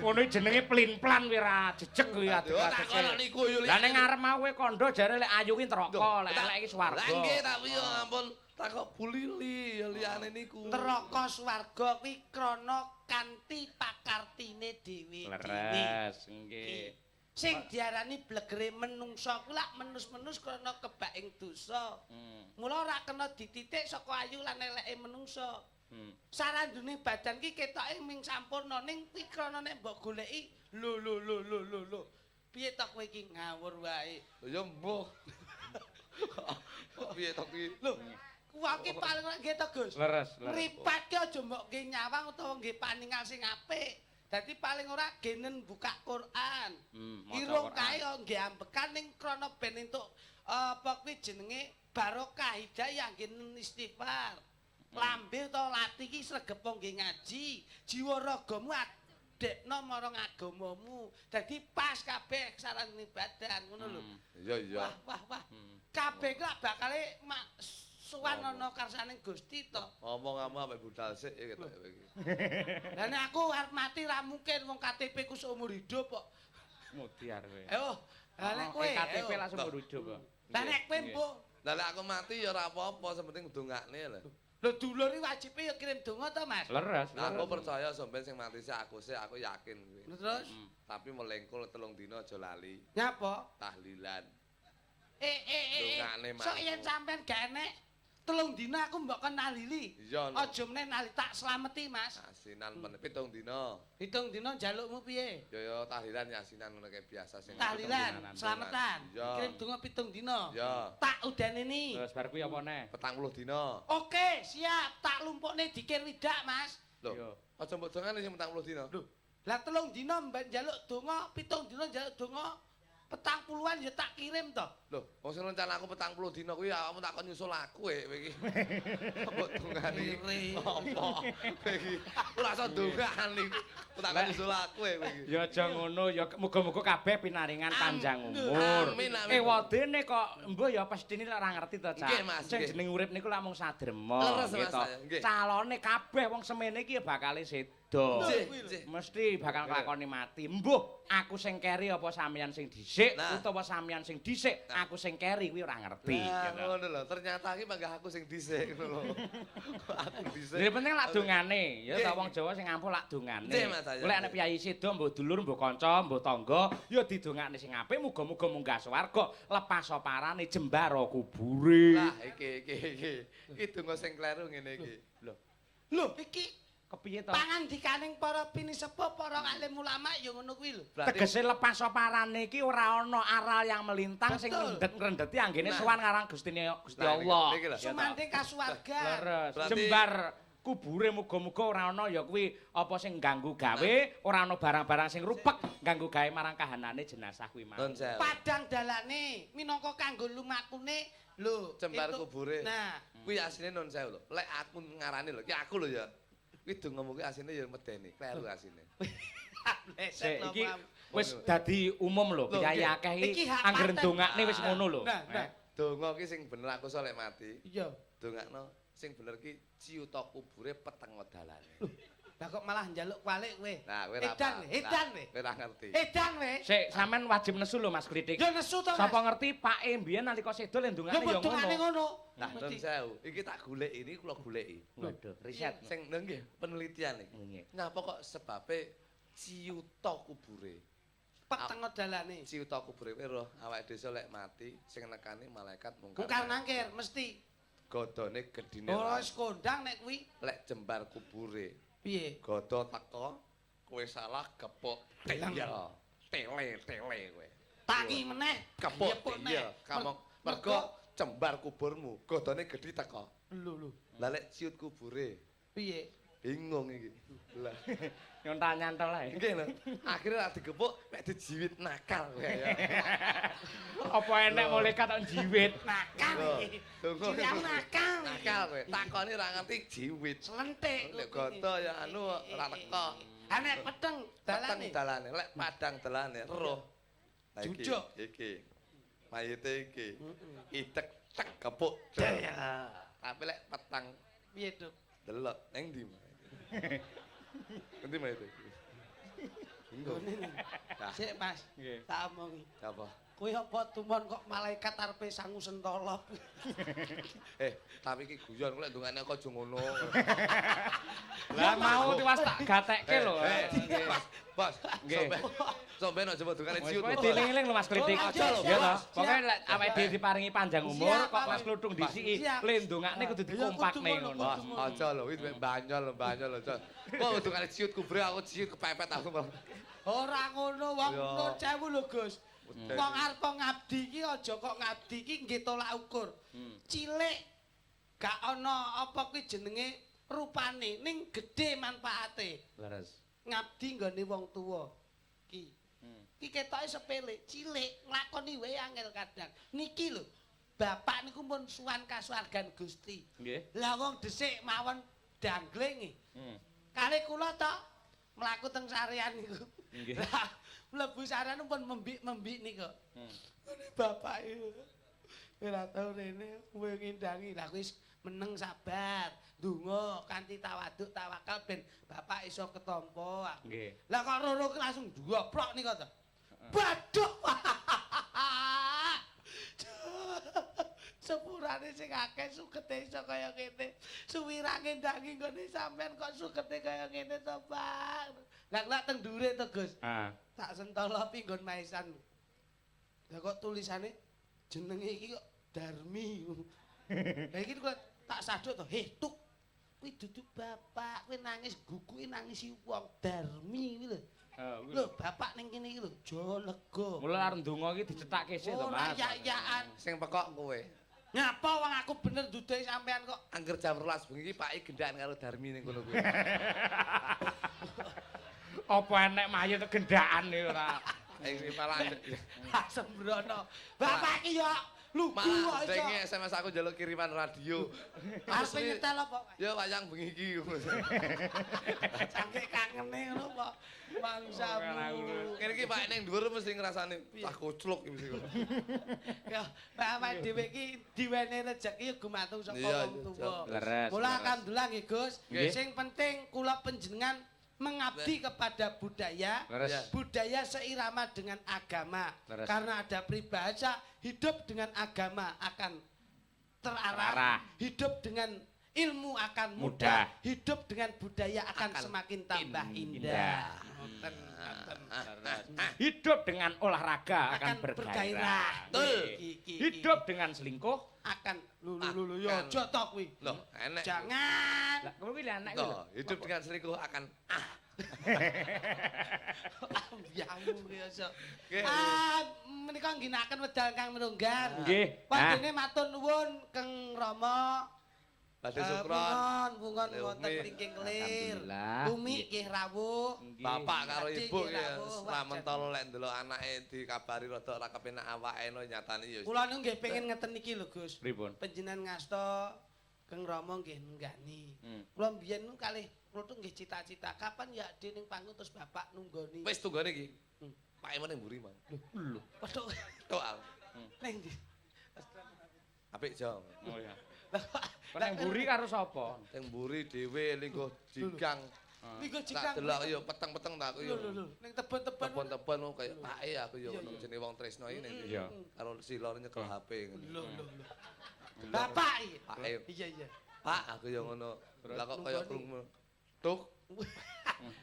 ngono jenenge plin-plan kuwi ra jejeg kuwi adeg-adeg. Lah ning ngarep mau kowe kandha jare lek ayu ki neraka, lek elek iki swarga. Lah nggih tak piye ampun takok Bu Lilik ya liyane niku. Neraka swarga kuwi krana kanthi pakartine dhewe-dhewe. Leres, nggih. Sing diarani blegere menungsa kuwi lak menus-menus krana kebak ing dosa. Mula ora kena dititik saka ayu lan eleke menungsa. Sarandune badan ki ketoke ming sampurna ning kuwi krana nek mbok goleki lho lho lho lho lho lho. Piye to kowe iki ngawur wae. Lho ya mbuh. Kok piye to ki? Lho, kuwi ki paling ora nggih to, Gus. Leres, leres. Mripat ki aja mbok nggih nyawang utawa nggih paningal sing apik. Dadi paling ora genen buka Quran. Irung kae kok nggih ambekan ning krana ben entuk apa kuwi jenenge barokah hidayah nggih istighfar. Lambe utawa lati ki sregep nggih ngaji, jiwa ragamu adekno marang agamamu. Dadi pas kabeh sarane badan ngono lho. Iya iya. Wah wah wah. Kabeh ki lak bakale sowan ana karsane Gusti to. Ngomong-ngomong ambek budal sik ya ketok iki. Lah nek aku arep mati ra mungkin wong KTP ku seumur hidup kok. Mudiar kowe. Ayo, lah nek kowe KTP langsung seumur hidup kok. Lah nek kowe mbok Lah nek aku mati ya ora apa-apa, sing penting ndongakne lho. Lho dulur iki wajibe ya kirim donga to, Mas? Leres. Nah, aku percaya sampeyan sing mati sik aku sik aku yakin kuwi. Terus Tapi melengkul 3 dina aja lali nyapa? tahlilan. Eh. Sok yen sampean gak enek 3 dina aku mbok kon nalili. Iya. Aja meneh nali tak slameti, Mas. Yasinan men 7 dina. 7 dina njalukmu piye? Ya ya tahlilan yasinan ngono kae biasa sing. Tahlilan, slametan. Kirim donga 7 dina. Iya. Tak udaneni. Terus bar kuwi apa neh? 40 dina. Oke, siap. Tak lumpukne dikir widak, Mas. Lho, aja mbok dongane sing 40 dina. Lho, lah 3 dina mbak njaluk donga, 7 dina njaluk donga. 40-an ya tak kirim to. Lho, wong sing rencana aku 40 dina kuwi awakmu tak kon nyusul aku kowe iki. Mbok dongane apa kowe iki? Ora iso dongane. Tak kon nyusul aku kowe iki. Ya aja ngono, ya muga-muga kabeh pinaringan panjang umur. Amin amin. Ewadene kok mbuh ya pestine lek ora ngerti to, Cak. Sing jeneng urip niku lak mung sadrema gitu. Calone kabeh wong semene iki ya bakale sedo. Mesti bakal nglakoni mati. Mbuh, aku sing keri apa sampeyan sing dhisik utawa sampeyan sing dhisik, aku sing keri kuwi ora ngerti. Lah ngono lho, ternyata iki panggah aku sing dhisik ngono lho. Aku dhisik. Lha penting lak dongane, ya ta wong Jawa sing ampuh lak dongane. Lek nek piyayi sedo mbuh dulur, mbuh kanca, mbuh tangga, ya didongakne sing apik muga-muga munggah swarga, lepas parane jembara kubure. Lah iki iki iki. Iki donga sing kleru ngene iki. Lho. Lho iki kepiye to? Pangandikaning para pinisepuh, para alim ulama ya ngono kuwi lho. Tegese lepas parane iki ora ana aral yang melintang sing ngrendet-ngrendeti anggene sowan marang Gusti Gusti Allah. Sumandhing kasuwargan. Leres. Jembar kubure muga-muga ora ana ya kuwi apa sing ganggu gawe, ora ana barang-barang sing rupek ganggu gawe marang kahanane jenazah kuwi mau. Padang dalane minangka kanggo lumakune lho. Jembar kubure. Nah, kuwi asline nun sewu lho. Lek aku ngarani lho, iki aku lho ya. Kuwi dongamu kuwi asine ya medeni, kleru asine. Iki wis dadi umum lho, piyayi akeh iki angger ndongakne wis ngono lho. Nah, donga ki sing bener aku iso lek mati. Iya. Dongakno sing bener ki ciuta kubure peteng dalane. Lah kok malah njaluk kualik kowe. Nah, kowe ora edan, edan kowe. Kowe ora ngerti. Edan kowe. Sik, sampean wajib nesu lho Mas Klitik. Ya nesu to, Mas. Sapa ngerti pake mbiyen nalika sedo le ndongane ya ngono. Nah, nun sewu, iki tak goleki, ini kula goleki. Waduh, riset. Sing nggih, penelitian iki. Napa kok sebabe ciuta kubure? Peteng dalane. Ciuta kubure kowe roh awake desa lek mati sing nekani malaikat mungkar. Mungkar nangkir mesti. Godone gedine. Ora wis kondang nek kuwi. Lek jembar kubure. Piye? Godo teko, kowe salah gepuk teyel. Tele-tele kowe. Tangi meneh, gepuk teyel. Kamong mergo jembar kuburmu, godone gedhi teko. Lho lho. Lah lek ciut kubure. Piye? Bingung iki. Lah nyontal-nyantol ae. Nggih lho. Akhire lak digepuk mek dijiwit nakal kowe ya. Apa enek malaikat kok njiwit nakal iki. Cilik nakal. Nakal kowe. Takoni ora ngerti jiwit. Slentik. Lek goto ya anu ora teko. Ha nek peteng dalane. Peteng dalane, lek padang dalane roh. Lah iki iki. Mayite iki. Idek tek gepuk. Tapi lek petang piye, Duk? Delok ning ndi? Endi mayite? Bingung. Sik, Mas. Tak omongi. Apa? Kowe apa tumon kok malaikat arepe sangu sentolop. Tapi iki guyon kok lek ndongane kok aja ngono. Lah mau tiwas tak gatekke lho. Mas, Bos, Nggih. Sampeyan aja ndongane ciut. Pokoke dieling-eling lho Mas Klitik. Aja lho, Ya toh. Mas. Pokoke lek awake dhewe diparingi panjang umur Siap, kok Mas Mas. Kluthung disiki, Siap. le ndongakne kudu Ya, kudu dikompakne ngono, ngono. Bos, aja lho, iki banyol, banyol aja. Kok ndongane ciut kubre aku ciut kepepet aku malah. Ora ngono wong Ya. nuwun sewu lho, Gus. Wong arep ngabdi iki aja kok ngabdi iki nggih tolak ukur. Cilik gak ana apa kuwi jenenge rupane ning gedhe manfaate. Leres. Ngabdi nggone wong tuwa ki. Ki ketoke sepele, cilik nglakoni wae angel kadang. Niki lho, bapak niku pun suwan kasuwargan Gusti. Nggih. Lah wong dhisik mawon dangling. Kalih kula to mlaku teng sarean niku. Nggih. Lah mlebu sarean pun membik-membik niku. Ngene bapak iki. Ora tau rene kowe ngindangi. Lah wis meneng sabar, ndonga kanthi tawaduk tawakal ben bapak iso ketampa. Nggih. Lah kok roro ki langsung dioprok niku to. Baduk. Sepurane sing sing akeh sugete iso kaya ngene. Suwirange ndangi nggone sampean kok sugete kaya ngene to, Pak. Lah kula teng dhuwure to, Gus. Heeh. Tak sentolopi nggon maesan. Lah kok tulisane jenenge iki kok Darmi. Lah iki kok tak saduk to, "Heh, tuk. Kuwi dudu bapak, kuwi nangis guguke nangisi wong Darmi kuwi lho." Lho, bapak ning kene iki lho, aja lega. Mula arep ndonga iki dicethake sik to, Ora Mas. yak-yakan. Sing pekok kowe. Ngapa wong aku bener duduhi sampean kok. Angger jam 12 bengi iki Pak gendaan karo Darmi ning kono kuwi. Apa enek mayit gendaan iki ora. Iki malah Sembrono. Bapak iki ya lugu malah kok iso. denge SMS aku njaluk kiriman radio. Arep nyetel apa? Ya wayang bengi iki. Saking kangene ngono apa? Mangsamu. Kene iki Pak ning dhuwur mesti ngrasani cah koclok iki mesti. Ya, Pak awake dhewe iki diwenehi rejeki ya gumantung saka Iya, wong iya, tuwa. Leres. Mula alhamdulillah nggih Gus, Nggih. sing penting kula panjenengan mengabdi kepada budaya, Leres. budaya seirama dengan agama. Leres. Karena ada peribahasa hidup dengan agama akan terarah, Terarah. hidup dengan ilmu akan mudah, Mudah. hidup dengan budaya akan, Akan semakin tambah indah. Indah. Ngoten, ngoten. Hidup dengan olahraga akan Akan bergairah. bergairah. Betul. Iki, iki, iki. Hidup dengan selingkuh. Akan lu lu lu lu yo Akan. aja to kuwi. Loh, enek. Jangan. Lah, kowe kuwi lha enek kuwi lho. Loh, hidup dengan selingkuh akan ah. Ambiamu kuwi aja. Nggih. Ah, menika ngginakaken wedal kang menunggal. Nggih. Wondene matur nuwun Keng Rama. Badhe sukron. Pungon, pungon Lha, wonten Umi. mriki kelir. Alhamdulillah. Umi nggih rawuh. Nggih. Bapak karo Adik ibu nggih ya rawuh, ora mentol lek ndelok anake dikabari rada ora kepenak awake no nyatane ya. Kula niku nggih pengen ngeten iki lho Gus. Pripun? Panjenengan ngasta Keng Rama nggih nenggani. Kula mbiyen niku kalih kula tuh nggih cita-cita kapan ya Ade ning panggung terus bapak nunggoni. Wis tunggone iki. Pak Emon ning mburi, Mang. Lho. Waduh, Tok aku. ning ndi? Apik jong. Oh iya. Lah kok Kok nang mburi karo sapa? Ning mburi dhewe lingguh jigang. Minggu Tak jigang. delok yo peteng-peteng tak aku Lho yo. lho lho, ning tebon-tebon. Tebon-tebon kok kaya pake aku yo ngono jenenge wong tresno iki ning Iya. karo sila nyekel HP ngono. Lho lho lho. Bapak iki. Pake. Iya iya. Pak aku yo ngono. Lah kok kaya krungu. Tuk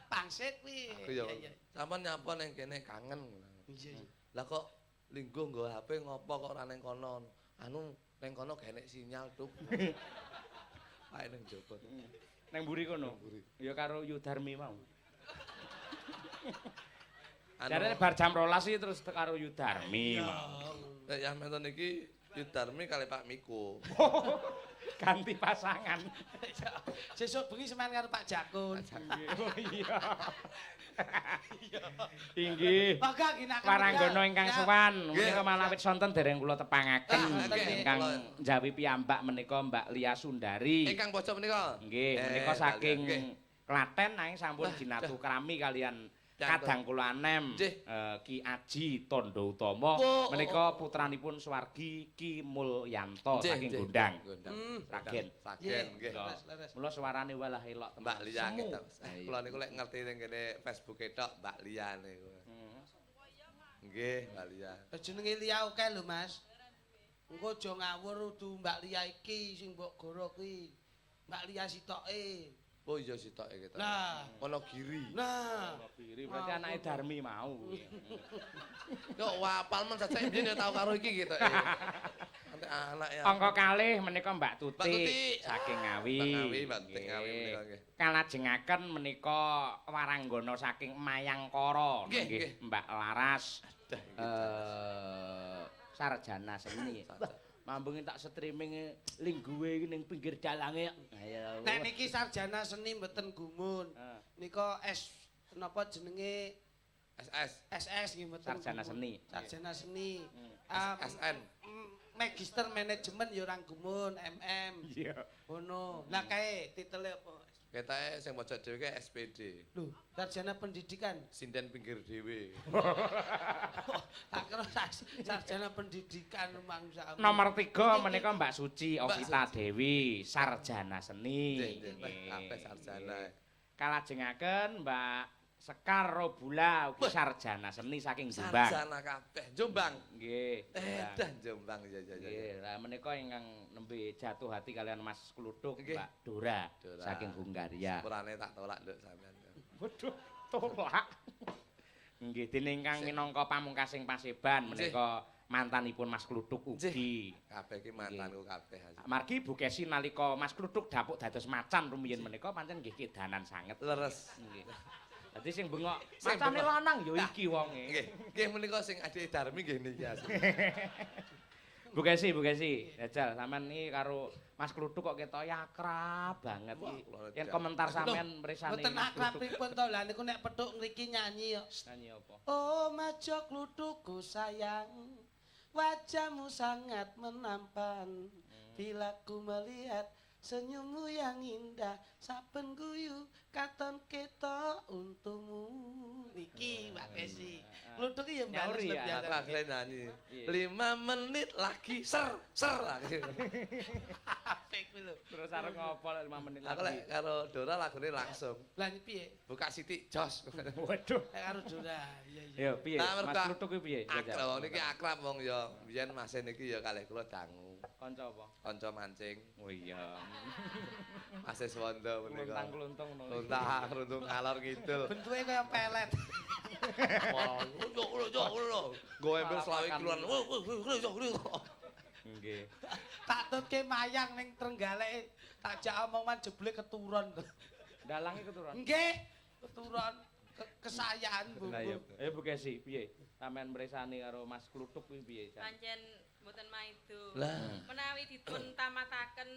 Pangsit kuwi. aku yo. Iya iya. Sampeyan nyapa ning kene kangen ngono. Iya iya. Lah kok lingguh nggo HP ngopo kok ora ning kono. Anu ning kono gak enek sinyal tuk. Pak ning njaba. Nang mburi kono. Mburi. Ya karo Yu Darmi mau. Anu Jarene bar jam 12 iki terus karo Yu Darmi mau. nek yang menten iki Yu Darmi kali Pak Miko. Ganti pasangan. Sesuk bengi semen karo Pak Jakun. Oh iya. Inggih. Monggo ginakaken. Waranggono ingkang sowan Nggih. menika malawit sonten dereng kula tepangaken Ah, nggih. ingkang njawi piyambak menika Mbak Lia Sundari. Ingkang pojok menika. Nggih, menika Mbak Lia, saking nggih. Klaten nanging sampun Wah, jinatu krami kalian Jangan. Kadang kula anem Nggih. Ki Aji Tondo Utama Oh, oh, menika putranipun swargi Ki Mulyanto Nggih, saking nggih, Gondang. Gondang. Sragen. Sragen nggih. Leres, leres. Mula suarane walah elok temen. Mbak Lia Semu. ketok. Kula niku lek ngerti ning kene Facebook tok Mbak Lia niku. Nggih, Mbak Lia. Jenenge Lia akeh lho, Mas. Engko aja ngawur udu Mbak Lia iki sing mbok goro kuwi. Mbak Lia sitoke. Oh iya sitoke ketok. Nah. Wonogiri. Nah, Wonogiri berarti anake Darmi mau kuwi. Kok wapal men sajake mbiyen ya tau karo iki gitu. Nanti anak ya. Angka kalih menika Mbak Tuti, Mbak Tuti. saking Ngawi. Mbak Ngawi, Mbak Tuti Ngawi Nggih. menika nggih. Kalajengaken menika waranggana saking Mayangkara Nggih, nggih nggih. Mbak Laras. Dah, nggih. Sarjana seni. Wah, mambunge tak streaming lingguwe iki ning pinggir dalange. Ayo. nek niki sarjana seni mboten gumun. Heeh. Nika S napa jenenge SS SS nggih mboten. Sarjana gumun. seni. Sarjana seni. SN. Magister manajemen ya ora gumun, MM. Iya. Ngono. Lah kae titele apa? Ketoke sing pojok dhewe ke SPD. Lho, sarjana pendidikan. Sinden pinggir dhewe. Tak kira sarjana pendidikan mangsa. Nomor 3 menika Mbak Suci Mbak Ovita Suci. Dewi, sarjana seni. Nggih, nggih, kabeh sarjana. Kalajengaken Mbak Sekar Robula ugi sarjana seni saking Jombang. Sarjana kabeh. Jombang. Nggih. Edan Jombang ya ya ya. Nggih, lah menika ingkang nembe jatuh hati kalian Mas Kluthuk Nggih. Mbak Dora, Dora. saking Hungaria. Sepurane tak tolak nduk sampean. Waduh, tolak. Nggih, dene ingkang minangka pamungkasing paseban menika mantanipun Mas Kluthuk ugi. Kabeh iki mantanku kabeh. Margi Bu Kesi nalika Mas Kluthuk dapuk dados macan rumiyin menika pancen nggih kedanan sanget. Leres. Nggih. Dadi sing bengok Sing macane bengok. lanang ya iki wonge. Nggih, nggih menika sing adike Darmi nggih niki asli. Bu Kesi, Bu Kesi, jajal sampean iki karo Mas Kluthuk kok ketoke akrab banget Wah, iki. kula Yen komentar sampean mresani Mboten Mas akrab Kluthuk. pripun to lah niku nek petuk ngriki nyanyi yo. Nyanyi apa? Oh majo kluthukku sayang, wajahmu sangat menampan. Bila ku melihat senyummu yang indah, saben guyu katon ketok untumu. Niki Mbak Kesi. Kluthuk iki ya bales Nyauri ya. Aku biasa. akhirnya nyanyi. Iya. 5 menit lagi ser ser lagi. Apik kuwi lho. Terus arep ngopo lek 5 menit Aku lagi. lek karo Dora lagune langsung. Lah piye? Buka sithik jos. Waduh. Lek karo Dora. Iya iya. Yo piye? Nah, Mas mergo Kluthuk kuwi piye? Jajal. Akrab wong niki akrab wong ya. Biyen mase niki ya kalih kula dangu. Kanca apa? Kanca mancing, Oh iya. mase Swanda menika. Kluntang-kluntung ngono. Luntang runtung ngalor ngidul. Bentuke kaya pelet. Wah, yo yo yo. Nggo ember 25 kiloan. Nggih. Tak tutke mayang ning Trenggalek, tak jak omongan jebule keturun. Dalange keturun. Nggih, keturun kesayaan Bu. Lah iya. Eh Bu Kesi, piye? Sampeyan mresani karo Mas Kluthuk kuwi piye? Jan? Pancen mboten maido. Lah. Menawi dipun tamataken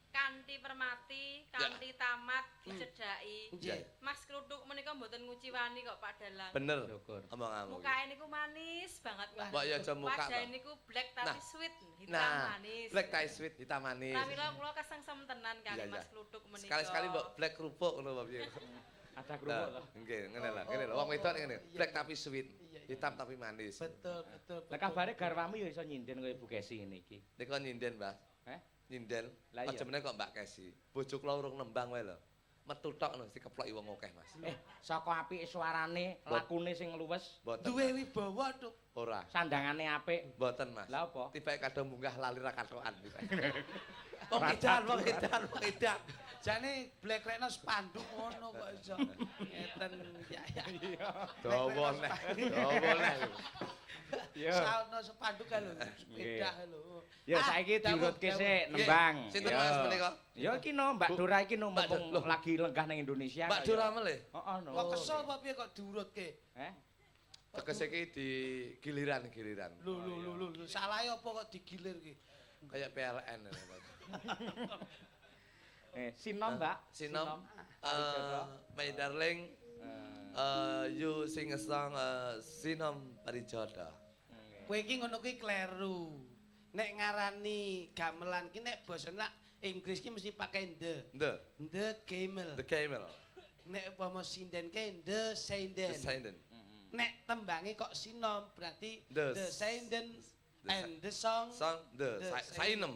kanthi permati, kanthi tamat dicedhaki. Nggih. Mas Kluthuk menika mboten nguciwani kok Pak Dalang. Bener. Syukur. Omonganmu. Mukae niku manis banget. Mbok ya aja muka. Wajahe toh. niku black tapi Nah. sweet, hitam Nah, manis. black tai sweet hitam manis. Pramila kula kesengsem tenan kali Iya, iya. Mas Kluthuk menika. Sekali-sekali mbok black kerupuk ngono apa piye. Ada kerupuk to. Nggih, ngene lho, ngene lho. Wong wedok ngene. Black tapi sweet, Iya, iya. hitam tapi manis. Betul, betul. Lah kabare garwamu ya iso nyinden kaya Bu Kesi ngene iki. Nika nyinden, Mbah. Eh? Nyinden. Lah iya. Aja meneh kok Mbak Kesi. Bojo kula urung nembang wae lho. Metu tok lho dikeploki wong akeh, Mas. Saka apike suarane, lakune sing luwes, Mboten. Duwe wibawa tuk. Ora. sandangane apik. Mboten, Mas. Lah apa? Tibake kadung munggah lali ra kathokan. Wong edan, wong edan, wong edan. Jane blekrekno spanduk ngono kok iso. Ngeten ya ya. Dawa neh, dawa neh. Iya. Saono spanduk kae lho, sepeda lho. Ya Ah, saiki dawuh, diurutke dawuh. sik nembang. Sinten Ya. Mas menika? Ya iki no Mbak Dora iki no Mbak mumpung Loh. lagi lenggah ning Indonesia. Mbak kok Dora ya. melih. Heeh no. Kok kesel apa piye kok diurutke? Eh? Tegese iki di giliran-giliran. Lho lho lho lho, lho, salahe apa kok digilir ki? Kayak PLN. ini, Mas. Sinom, Mbak. Sinom. Parijoto. My darling, you sing a song Sinom Parijoto. Kowe iki ngono kuwi kleru. Nek ngarani gamelan ki nek basa nak Inggris ki mesti pakai the. The The gamel. The Camel. Nek upama sinden ke the The sinden. Sinden. Nek tembange kok sinom berarti The the sinden the and the song. Song the The Sainem.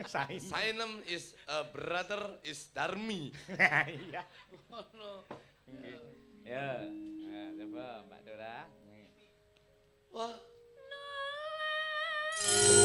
Sainem. Sainem is a brother is Darmi. Iya. Ngono. Ya. Nah, coba Mbak Dora. Wah. Nolak.